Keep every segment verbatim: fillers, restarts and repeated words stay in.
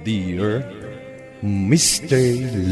Dear Mister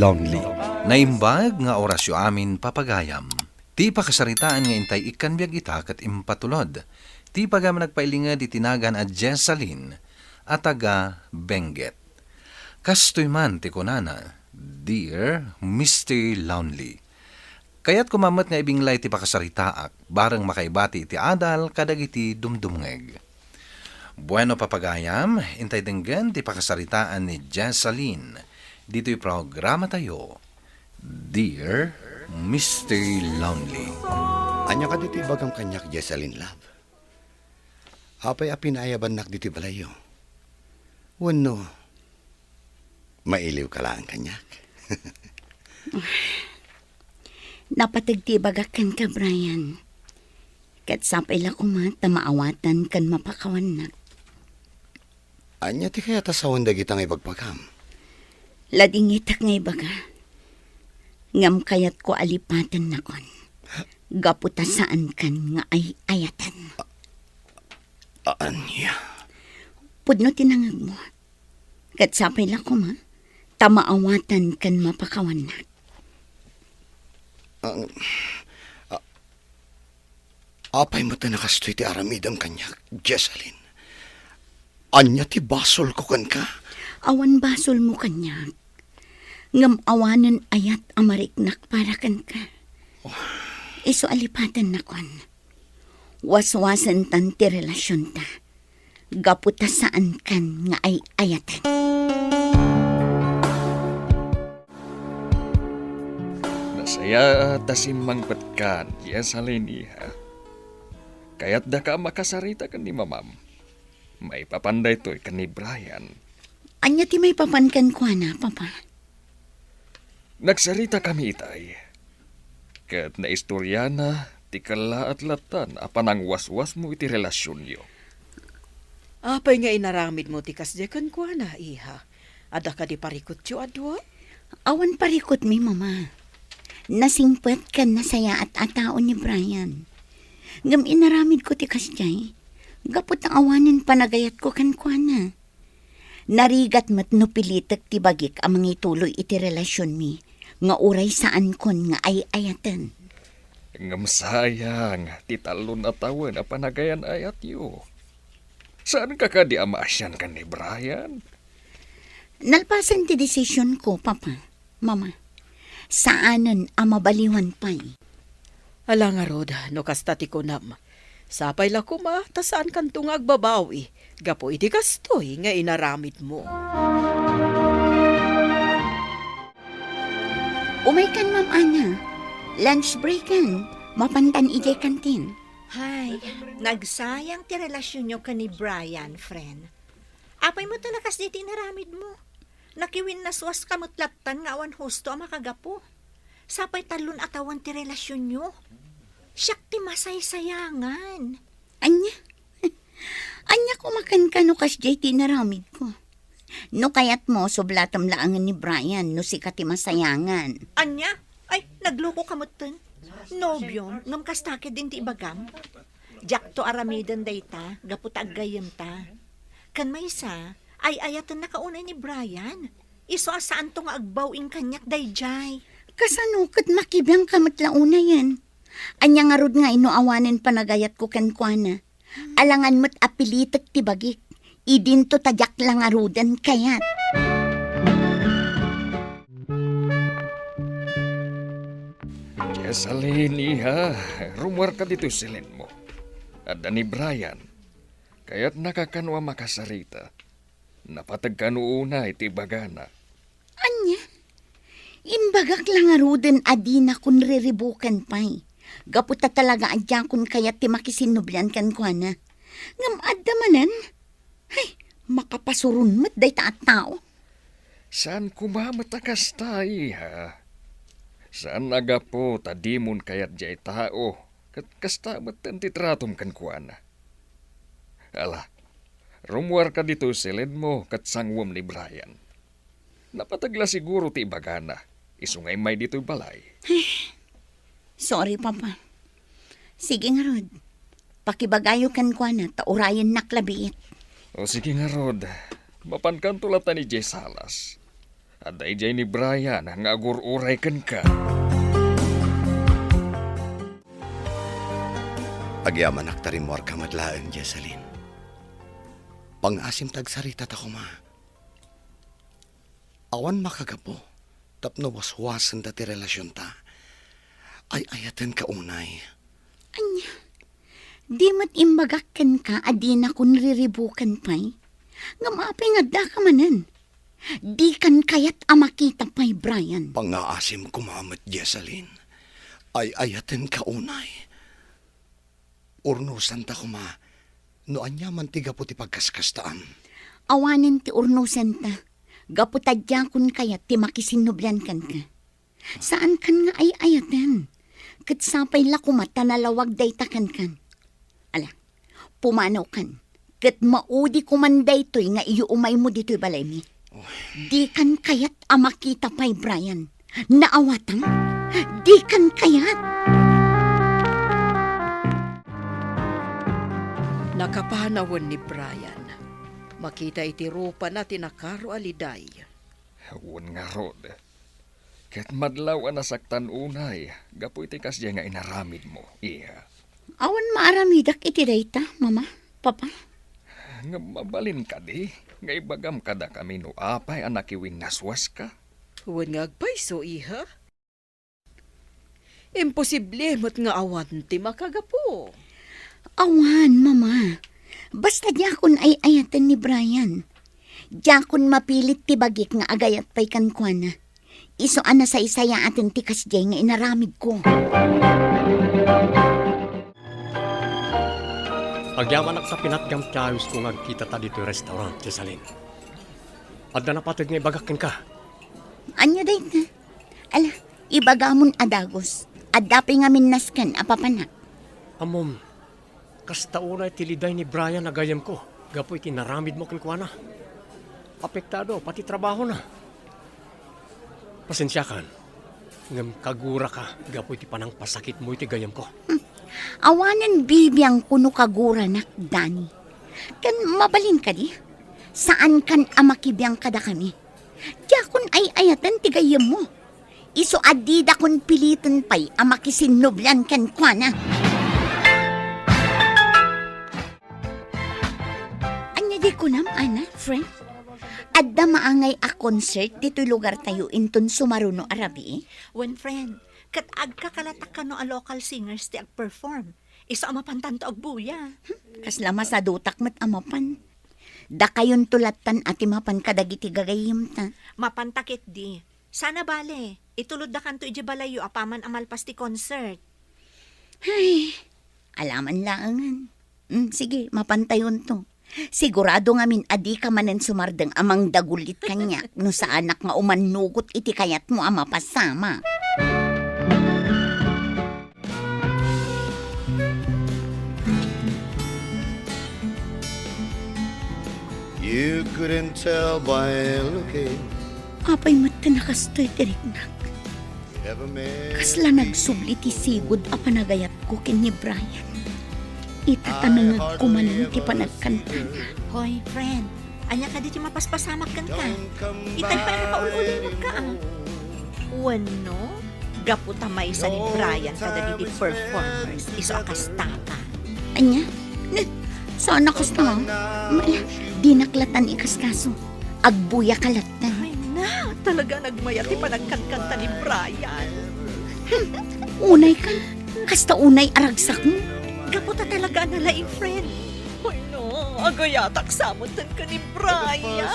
Lonely. Naimbag nga orasyo amin, papagayam. Ti pakasaritaan nga intay ikkan biag ita ket impatulod ti pagayam nagpailinged iti nagan a Jessalyn a taga Benguet. Kastoy man ti kunana, "Dear Mister Lonely, kayatko man met nga ibinglay ti pakasaritaak, bareng makaibati iti adal kadagiti dumdumngeg." Bueno, papagayam, intay denggen ti pakasaritaan ni Jessalyn ditoy programatayo, Dear Mister Lonely. Ania kadi ti ibagam kaniak, Jessalyn, love? Apay a pinaayabannak ditoy balayyo? Wenno, mailiwka laeng kaniak? Napateg ti ibagak kenka, Brian. Ket sapay la koma ta maawatan ken mapakawannak. Ania ti kayat a sawen dagita nga ibagbagam? Ladingitak nga ibaga. Ngem kayatko a lipatennakon. Gapu ta saankan nga ay-ayaten. A-, ania? Pudno ti nangegmo. Ket sapay la koma, ta maawatan ken mapakawannak. Ang, a-, apay met a nakastoy ti aramidem kaniak, Jessalyn? Ania ti basolko kenka? Awan basolmo kaniak. Ngem awanen ayat a mariknak para kenka. Isu a lipatennakon. Waswasentan ti relasionta. Gapu ta saankan nga ay-ayaten. Nasayaat a simmangpetkan, Jessalyn, iha. Kayatdaka a makasarita ken ni mamam. Maipapan daytoy ken ni Brian. Ania ti maipapan kenkuana, Papa? Nagsaritakami itay. Ket naistoriana ti kellaat lattan a panangwaswasmo iti relasionyo. Apay nga inaramidmo ti kasdiay kenkuana, iha? Adda kadi parikutyo a dua? Awan parikutmi, Mama. Nasingpet ken nasayaat a tao ni Brian. Ngem inaramidko ti kasdiay gapu ta awanen panagayatko kenkuana. Narigat met no pilitek ti bagik a mangituloy iti relasionmi nga uray saankon nga ay-ayaten. Ngem sayang ti tallon a tawen a panagayan-ayatyo. Saanka kadi a maasian ken ni Brian? Nalpasen ti desisionko, Papa, Mama. Saanen a mabaliwan pay. Ala ngarud, no kasta ti kunam, sapay la koma ta saankanto nga agbabawi gapu iti kastoy nga inaramidmo. Umaykan, Ma'am Ana. Lunch breakan. Mapantan idiay kantin. Hay, nagsayang ti relasionyo ken ni Brian, friend. Apay met a lakas dayta inaramidmo? Nakiwinnaswaska met lattan nga awan husto a makagapu. Sapay tallon a tawen ti relasionyo. Siak ti masaysayangan. Ania? Ania koma kenka no kasdiay ti inaramidko? No kayatmo, sublatem laengen ni Brian no sika ti masayangan. Ania? Ay, naglokoka metten. Nobiom, ngem kasta ketdin ti ibagam. Diakto aramiden dayta gapu ta aggayyemta. Ken maysa, ay-ayatennaka unay ni Brian. Isu a saanto nga agbaw-ing kaniak daydiay. Kasano ket makibiangka met la unayen? Ania ngarud ngay no awanen panagayatko kenkuana? Alangan met a pilitek ti bagik. Idinto ta diak la ngaruden kayat. Jessalyn, iha, rummuarka ditoy silenmo. Adda ni Brian. Kayatnaka kano a makasarita. Napategka no unay ti ibagana. Ania? Imbagak la ngaruden a dinakon riribuken pay. Gapu ta talaga a diakon kayat ti makisinnublian kenkuana. Ngem adda manen? Hay, makapasuron met dayta a tao. Saan koma met a kasta, iha. Saan a gapu ta dimon kayat diay tao, ket kasta metten ti tratom kenkuana. Ala, rummuarka ditoy silenmo ket sanguem ni Brian. Napateg la siguro ti ibagana, isu nga immay ditoy balay. Sorry, Papa. Sige ngarud, pakibagayo kenkuana ta urayennak la biit. O sige ngarud, Mapankanto latta idiay salas. Adda idiay ni Brian nga agur-uray kenka. Agyamanak ta rimmuarka met laeng, Jessalyn. Pangaasim ta agsarita ta koma. Awan makagapu tapno waswasenta ti relasionta. Ay-ayatenka unay. Ania? Di met imbagak kenka a dinakon riribuken pay? Ngem apay nga addaka manen? Dikan kayat a makita pay, Brian. Pangaasim koma met, Jessalyn. Ay-ayatenka unay. Urnosanta koma no aniaman ti gapu ti pagkaskastaam. Awanen ti urnosanta, gapu ta diakon kayat ti makisinnublian kenka. Saankan nga ay-ayaten. Ket sapay la koma ta nalawag dayta kenkan. Ala, pumanawkan. Ket maudi koman daytoy nga iyuumaymo ditoy balaymi. Oh. Dikan kayat a makita pay, Brian. Naawatam? Dikan kayat? Nakapanawen ni Brian. Makita iti rupana ti nakaro a liday. Wen ngarud, ket madlaw a nasaktan unay gapu iti kasdiay nga inaramidmo, iha. Awan maaramidak iti dayta, Mama, Papa. Ngem mabalin kadi nga ibagam kadakami no apay a nakiwinaswaska? Wen nga agpayso, iha. Imposible met nga awan ti makagapu. Awan, Mama. Basta diakon ay-ayaten ni Brian. Diakon mapilit ti bagik nga agayat pay kenkuana. Isu a nasaysayaaten ti kasdiay nga inaramidko. Agyamanak ta pinatgam ti awisko nga agkitata ditoy restaurant, Jessalyn. Adda napateg nga ibagak kenka. Ania dayta? Ala, ibagamon a dagus. Adda pay ngamin nasken a papanak. Ammom, kasta unay ti liday ni Brian a gayyemko gapu iti naramidmo kenkuana. Apektado pati trabahona. Pasensiakan, ngem kaguraka gapu iti panangpasakitmo iti gayyemko. Hmm. Awanen bibiangko no kaguranak, Danny. Ken mabalin kadi? Saankan a makibiang kadakami. Diakon ay-ayaten ti gayyemmo. Isu a didakon piliten pay a makisinnublian kenkuana. Ania di kunam, Ana, friend? Adda maangay a concert ditoy lugartayo inton sumaruno a rabii? Wen, friend, ket agkakalatak kano a local singers ti agperform. Isu a mapantanto agbuya. Hmm, kasla masadutak met a mapan. Dakayonto lattan a ti mapan kadagiti gagayyemta. Mapanta ketdi. Sana bale, ituloddakanto idiay balayyo apaman a malpas ti concert. Ay, alaman laengen. Mm, sige, mapantayonto. Sigurado ngamin a dika manen sumardeng a mangdagulit kaniak no saanak nga umannugot iti kayatmo a mapasama. You couldn't tell by looking. Apay met ti nakastoy ti riknak? Kasla nagsubli ti sigud a panagayatko ken ni Brian. Ita ta nangegko manen ti panagkantana. Hoy, friend, ania kadi ti mapaspasamak kenka? Itay pay a nakaul-ulimekka, a. Wenno, gapu ta maysa ni Brian kadagiti performers, isu a kastaka. Ania? Ne, saan a kasta, a? Mala, dinak lattan ikaskaso. Agbuyaka latta. Ay na, talaga nagmayat ti panagkankanta ni Brian. Unay ka, kasta unay a ragsakmo. Gapu ta talaga a nalaing, friend. Ay na, agayatak sa met kenka ni Brian.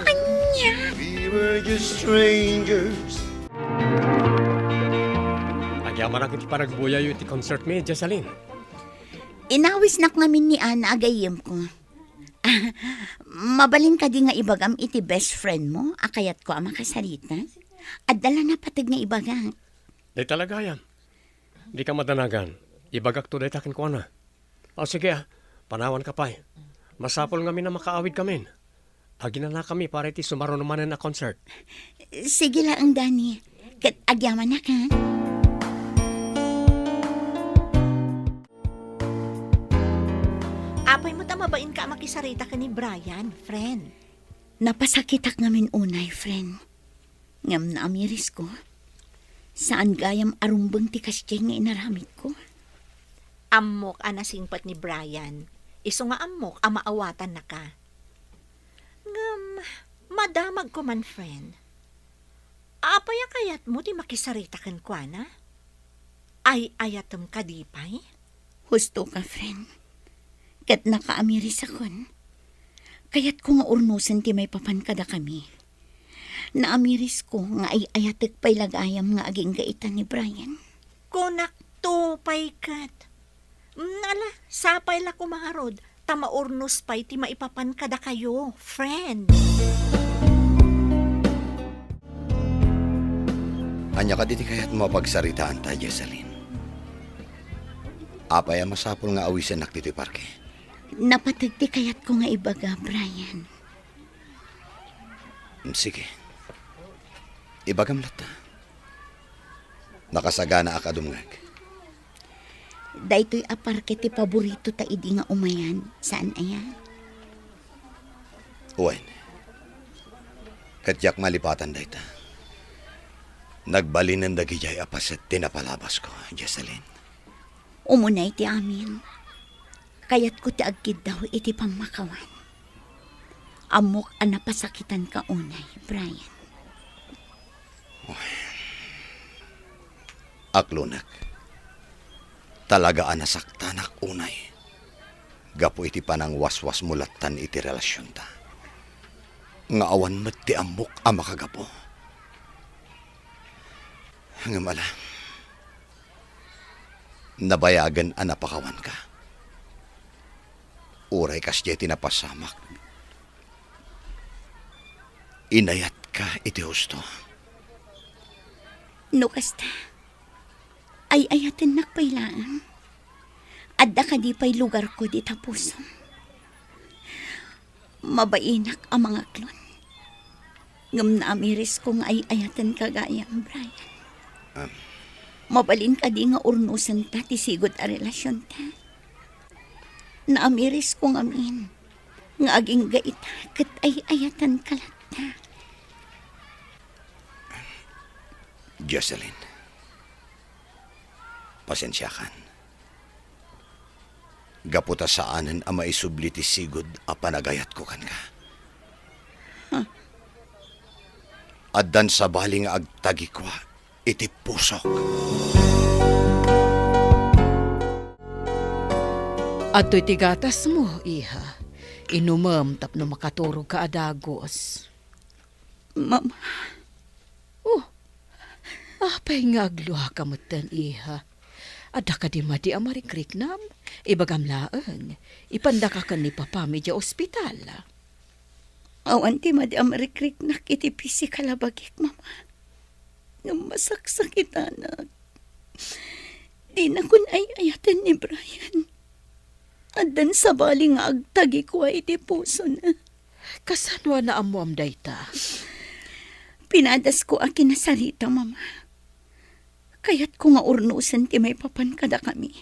Ania? We were just strangers. Agyamanak iti panagbuyayo iti concert mi, Jessalyn. Inawisnak ngamin ni Ana a gayyemko. Mabalin kadi nga ibagam iti best friend mo a kayatko a makasarita? Adda la napateg nga ibagak. Dayta la gayam. Dika madanagan. Ibagakto dayta kenkuana. O sige, a, panawanka pay. Masapul ngamin a makaawidkamin. Aginanakami para iti sumaruno manen a concert. Sige laeng, Danny. Ket agyamanak, a. Apay met a Mabainka a makisarita ken ni Brian, friend. Napasakitak ngamin unay, friend. Ngem naamirisko, saan gayam a rumbeng ti kasdiay nga inaramidko. Ammok a nasingpet ni Brian, isu nga ammok a maawatannaka. Ngem, madamagko man, friend. Apay a kayatmo ti makisarita kenkuana? Ay-ayatem kadi pay? Husto ka, friend. Ket nakaamirisakon. Kayatko nga urnosen ti maipapan kadakami. Naamirisko nga ay-ayatek pay la gayam nga agingga ita ni Brian. Kunakto pay ket. Mm, ala, sapay la koma ngarud, ta maurnos pay ti maipapan kadakayo, friend. Ania kadi ti kayatmo a pagsaritaanta, Jessalyn? Apay a masapul nga awisennak ditoy parke? Napateg ti kayatko nga ibaga, Brian. Mm, sige. Ibagam latta. Nakasaganaak a dumngeg. Daytoy a parke ti paboritota idi nga umayan, saan aya? Wen. Ket diak malipatan dayta. Nagbalinen dagidiay a paset ti napalabasko, Jessalyn. Umunay ti amin. Kayatko ti agkiddaw iti pammakawan. Ammok a napasakitanka unay, Brian. Aklonek, talaga a nasaktanak unay gapu iti panangwaswasmo lattan iti relasionta. Nga awan met ti ammok a makagapu. Ngem ala, nabayagen a napakawanka. Uray kasdiay ti napasamak, inayatka iti husto. No kasta, ay-ayatennak pay laeng. Adda kadi pay lugarko dita pusom? Mabainak a mangaklon. Ngem naamirisko nga ay-ayatenka gayam, Brian. Am. Mabalin kadi nga urnosenta ti sigud a relasionta? Naamirisko ngamin nga agingga ita ket ay-ayatenka latta. Jocelyn, pasensiakan. Gapu ta saanen a maisubli ti sigud a panagayatko kenka. Huh? Addan sabali nga agtagikua iti pusok. Adtoy ti gatasmo, iha. Inumem tapno makaturogka a dagus. Mama. Oh, apay nga agluaka metten, iha? Adda kadi madi a marikriknam? Ibagam laeng, ipandaka ken ni papam idiay ospital. Awan ti madi a marikriknak iti pisikal a bagik, Mama. Ngem masaksakitanak. Dinakon ay-ayaten ni Brian. Addan sabali nga agtagikua iti pusona. Kasano a naammoam dayta? Pinadasko a kinasarita, Mama. Kayatko nga urnosen ti maipapan kadakami.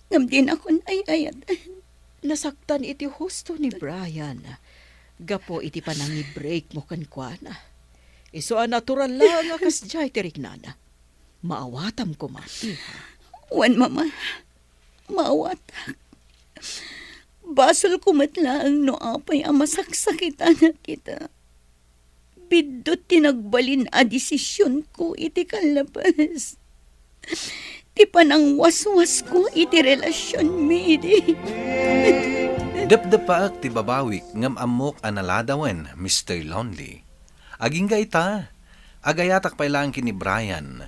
Ngem dinakon ay-ayaten. Nasaktan iti husto ni Brian gapu iti panangibreakmo kenkuana. Isu a natural laeng a kasdiay ti riknana. Maawatam koma, iha. Wen, Mama. Maawatak. Basolko met laeng no apay a masaksakitanak ita. Biddut ti nagbalin a desisionko iti kallabas. Ti panangwaswasko iti relasionmi idi. Depdepaek ti babawik ngem ammok a naladawen, Mister Lonely. Agingga ita, agayatak pay laeng ken ni Brian,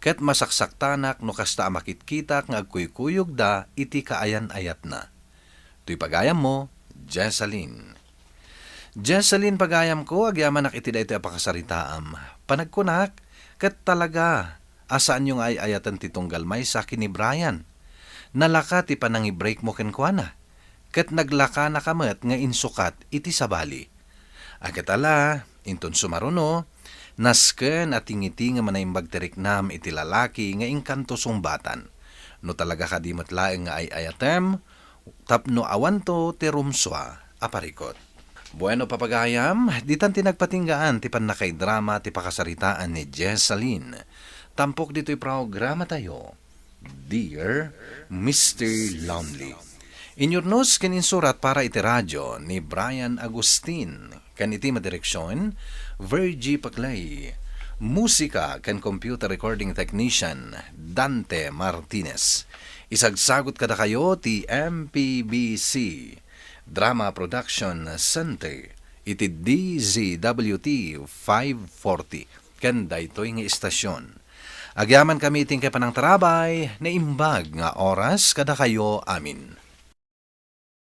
ket masaksaktanak no kasta a makitkitak nga agkuykuyogda iti kaayan-ayatna. Toy pagayammo, Jessalyn. Jessalyn, pagayamko, agyamanak iti daytoy a pakasaritaam. Panagkunak, ket talaga a saanyo nga ay-ayaten ti tunggal maysa ken ni Brian. Nalaka ti panangibreakmo kenkuana, ket naglakanaka met nga insukat iti sabali. A ket ala, inton sumaruno, nasken a tingitingem a naimbag ti riknam iti lalaki nga inkanto sungbatan. No talaga kadi met laeng nga ay-ayatem, tapno awanto ti rumsua a parikut. Bueno, papagayam, ditan ti nagpatinggaan ti pannakaidrama ti pakasaritaan ni Jessalyn. Tampok ditoy programatayo, Dear Mister Lonely. Inyurnos ken insurat para iti radio ni Brian Agustin, ken iti madireksion, Virgie Paclay. Musika ken computer recording technician, Dante Martinez. Isagsagut kadakayo ti M P B C Drama Production Center iti D Z W T five forty ken daytoy nga istasyon. Agyamankami iti inkay panangtarabay, naimbag nga oras kadakayo amin.